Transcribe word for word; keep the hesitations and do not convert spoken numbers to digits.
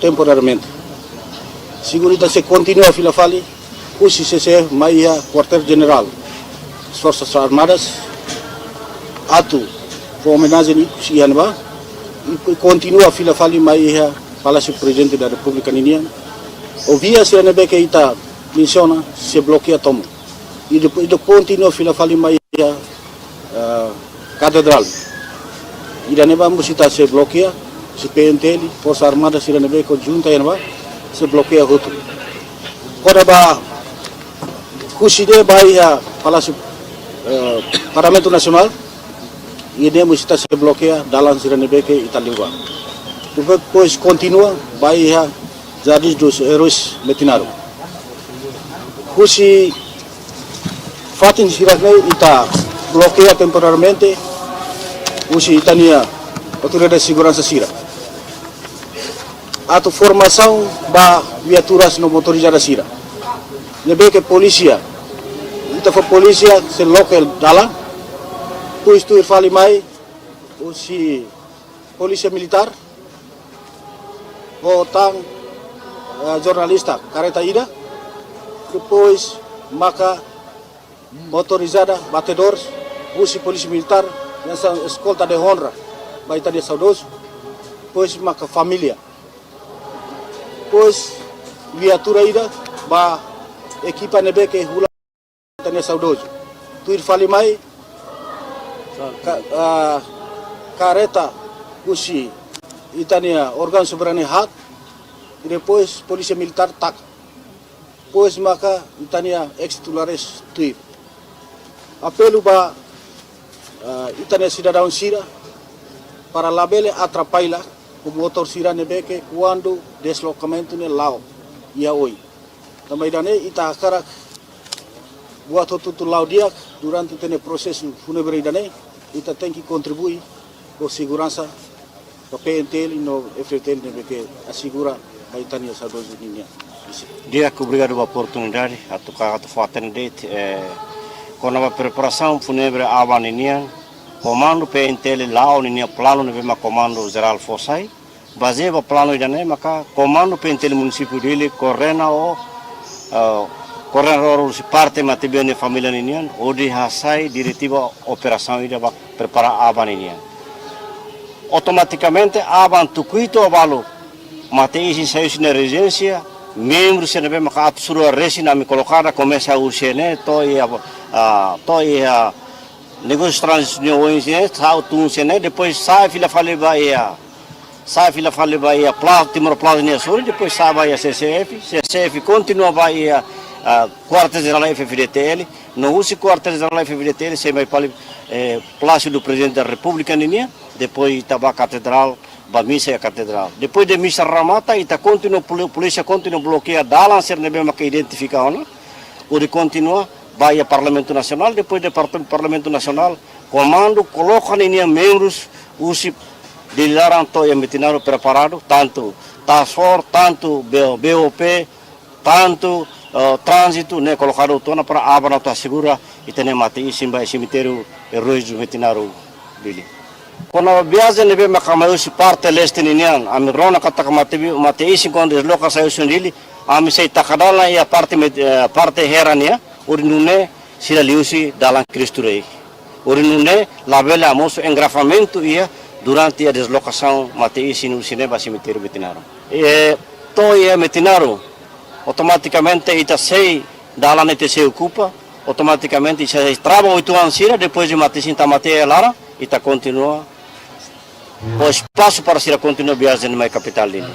temporariamente. Segundu, ita sei kontinua fila fali husi C C F mai iha Kuartél Jenerál Forsas Armadas, atu fó omenajen ikus iha ne'ebá, i kontinua fila fali mai iha Palásiu Prezidente da Repúblika ninian. Ho via sira ne'ebé ke ita mensiona sei blokeia tomak. I depois ita kontinua fila fali mai iha, ah, Katedrál. Ida-ne'ebá mós ita sei blokeia, sei P N T L, Forsa Armada sira ne'ebé ke junta iha ne'ebá, sei blokeia hotu. Kona-ba husi ne'e ba iha Palásiu, eh, Parlamentu Nasionál, i ne'e mós ita sei blokeia dalan sira ne'ebé ke ita liu ba. Depois kontinua ba iha Jardins dos Heróis Metinaro. Husi fatin sira ne'e ita blokeia temporariamente husi ita-nia autoridade seguransa sira. Atu formasaun ba viaturas no motorizada sira. Ne'ebé ke polísia, ita fó polísia sei loke dalan, depois tuir fali mai husi polísia militár, ho tan, eh, jornalista karreta ida, depois maka motorizada, batedór, husi polísia militár, hanesan eskolta de honra ba ita-nia saudozu, depois maka família, depois viatura ida ba ekipa ne'ebé ke hula ita-nia saudozu. Tuir fali mai, ka-, ah, karreta husi ita-nia órgaun soberania hak, i depois polísia militár taka. Depois maka ita-nia eis-titulares tuir. Apelu ba, ah, ita-nia sidadaun sira para labele atrapalla ho motór sira ne'ebé ke kuandu deslokamentu ne'e la'o iha oin. Tanba ida-ne'e ita hakarak buat hotu-hotu la'o di'ak durante ita-nia prosesu fúnebre ida-ne'e, ita tenke kontribui ho seguransa ba P N T L no F D T L ne'ebé ke asegura ba ita-nia saudozu ninian. Di'ak, obrigadu ba oportunidade atu ka atu fó-hatene de'it, eh, kona-ba preparasaun fúnebre aban ninian, komandu P N T L la'o ninia planu ne'ebé mak Komandu Jerál fó sai. Bazeia ba planu ida-ne'e maka Komandu P N T L Munisípiu Dili koordena ho, eh, koordenadór husi parte matebian nia família ninian, hodi hasai diretiva operasaun ida ba prepara aban ninian. Automatikamente aban tuku hitu abalu mate-isin sai husi nia rezidénsia, membru sira ne'ebé maka atu suru resin ami koloka, komesa husi ne'e to'o iha, ah, to'o iha negósiu tránzitu nia oin sira ne'e, sa'e tun sira ne'e, depois sa'e fila fali ba iha, sa'e fila fali ba iha Pla-, Timor Plaza nia sorin, depois sa'e ba iha C C F, C C F kontinua ba iha, ah, Kuartél Jerál F F D T L, no husi Kuartél Jerál F F D T L sei mai fali, eh, Palásiu do Prezidente da Repúblika ninian, depois ita ba Katedrál, ba misa iha Katedrál. Depois de misa remata, ita kontinua, poli-, polísia kontinua blokeia dalan sira ne'ebé maka identifika ona, hodi kontinua ba iha Parlamentu Nasionál, depois de Parla-, Parlamentu Nasionál, komandu koloka ninia membrus husi Dili laran to'o iha Metinaro preparadu, tantu task force, tantu B O, B O P, tantu, eh, tránzitu, ne'e kolokadu tiha ona para aban atu asegura ita-nia mate-isin ba iha semitériu Heróis do Metinaro Dili. Kona-ba viajen ne'ebé maka mai husi parte leste ninian, ami rona katak mate-, mate-isin kuandu desloka sai husi Dili, ami sei taka dalan iha parte met-, eh, parte Hera nian, hodi nune'e sira liuhusi dalan Cristo Rei. Hodi nune'e labele hamosu engarrafamentu iha durante iha deslokasaun mate-isin husi ne'e ba semitériu Metinaro. I to'o iha Metinaro, automatikamente ita sei, dalan ita sei okupa, automatikamente ita sei trava uitoan sira, depois de mate-isin tama tiha iha laran, ita kontinua, fó espasu para sira kontinua viajen mai kapitál Dili.